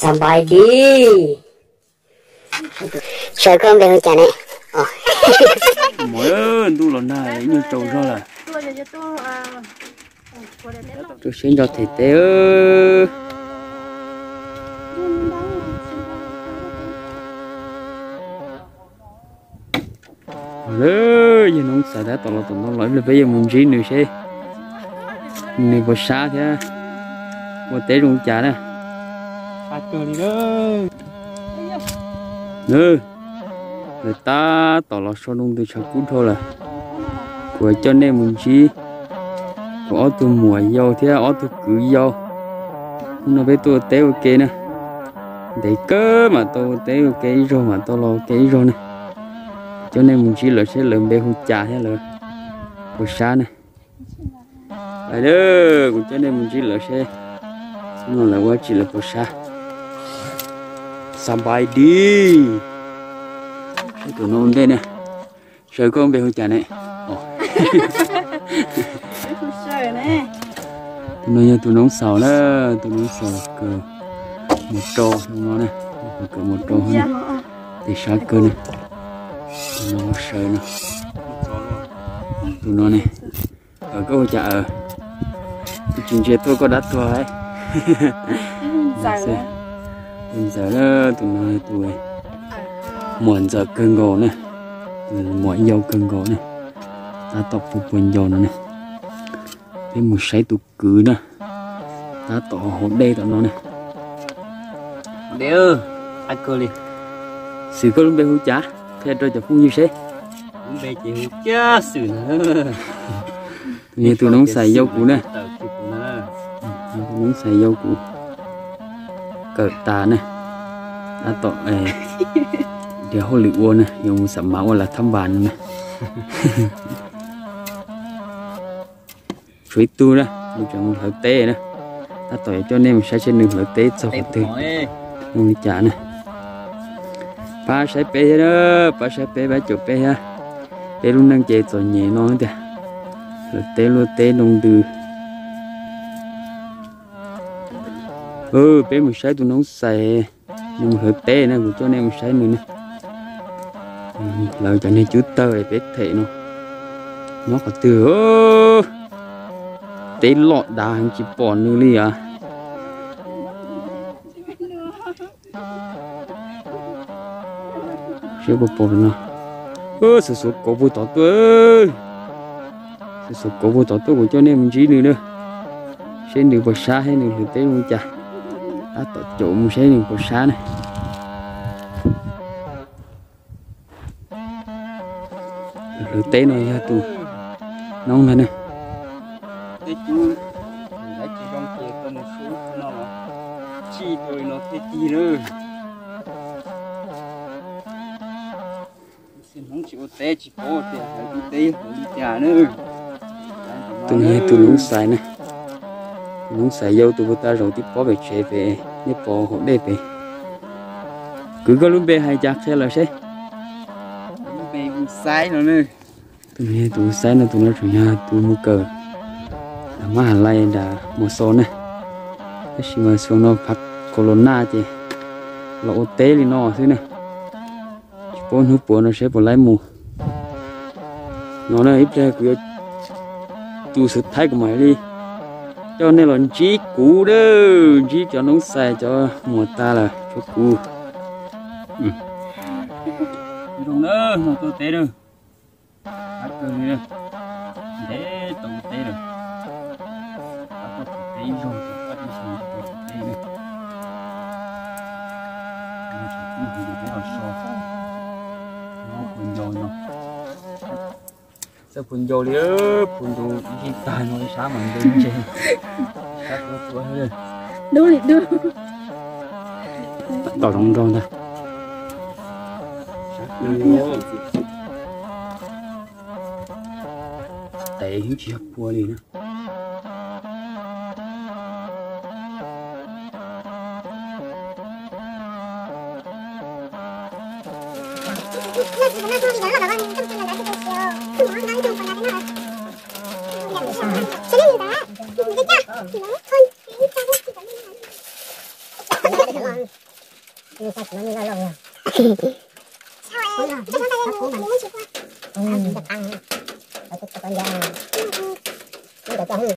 Sawv koj npe hu cas ne? Mos, ntuj los nag ib nyuag tsaus zog lawm. Rau siab ntso them teb. Yawg Noob Xais tab tom los tom no los ib pliag peb yuav mus ntsib nws seb nws puas sab thiab ua teb zoo cas na. Lawv tab tom los so nroo ntws tshav kub dhau lawm. Kuv coj nej mus ntsib kuv ob tug muam yau thiab ob tug kwv yau. Hnub no peb tuaj ua teb ua ke na, ntev kawg mam tau ua teb ua ke ib zaug, mam tau los ua ke ib zaug na. Coj nej mus ntsib lawv seb lawv npe hu cas thiab lawv puas sab na. Lawv, kuv coj nej mus ntsib lawv seb no lawv ua tsi lawv puas sab. Xas npais dis. Tus no ua ntej na. Sawv, koj npe hu cas ne? Tus no yog tus noob xaus na, tus noob xaus kawm mus rau no na, kawm mus rau tes sab kawg na. Tus no sawv no. Tus no ne, koj hu cas? Kuv tsis ntsia tuaj koj dab tuag. Tus ntxawm na, tus no tus muam ntxawm kawg nkaus na, tus muam yau kawg nkaus na. Tab tom puag puag ncau no na. Peb mus saib tus kwv na, tab tom haus dej tom no na. Dej, a kawg li. Xwm, koj lub npe hu cas? Qhia rau cov phooj ywg seb. Lub npe ces hu Kiab Xwm na. Tus no yog tus noob xais yau kuv na. Tus noob xais yau kuv kawm tas na, tab tom nrhiav hauj lwm ua na, yuav mus xam mav ua lav thab npas no na. Tshuav ib tug na, nws tseem mus hlawv teb na. Tab tom yuav coj nej mus saib seb nws hlawv teb txog qhov twg, zoo li cas na. Pab saib peb thiab na, pab saib peb, pab caum peb thiab. Peb lub neej ces txom nyem no tiag, hlawv teb luaj teb nroo ntws. Peb mus saib tus noob xais, nws mus hlawv teb na, kuv coj nej mus saib nws na. Hlawv cov niag cub tawg es peb them no. Nyob qhov twg? Teb loj dav heev tsis pom nws li as. Seb puas pom no. Xuav xuav kauv puag tom tuaj. Xuav xuav kauv puag tom tuaj, kuv coj nej mus ntsib nws na. Seb nws puas sab, seb nws hlawv teb zoo li cas. Tab tom caum mus seb nws puas sab na. Hlawv teb no yog tus noob ntag na. Tej cub tsis zoo ces tau mus sub no, tsij tau li no thiaj cig na. Tus no yog tus noob xais na. Tus noob xais yau tus puag ta zaum tib pob pem tsev pem, nej pom hauv dej pem. Kwv, koj lub npe hais cas qhia lawm seb. Tus no yog tus xais no, tus no tseem yog tus mus kawm mab has lais nram Mos Xos na. Tab sis mas xyoo no phav Corona ces los ua teb li no xwb na. Tsis paub hnub puav no seb puas laib mus. No na, ib pliag kuv yuav tus xwv thaib kuv mam li coj nej los ntsib kuv na, ntsib cov noob xais cov muam tas lawm rau kuv. Zoo na, no tuaj teb na. Qab kawg li, ntev tau ua teb lawm. Qab tuaj teb ib zaug ces qab ib zaug tau ua teb na. Kuv tus peb los so, no puag ncau no. Txawj puag ncau li, puag ncau ib tag no sab mas ntau ntse. Sab tuaj tuaj li. Dub li dub. Tom zoov nrog ntag. Sab tuaj li. Tes hwb tsis yog pua li na.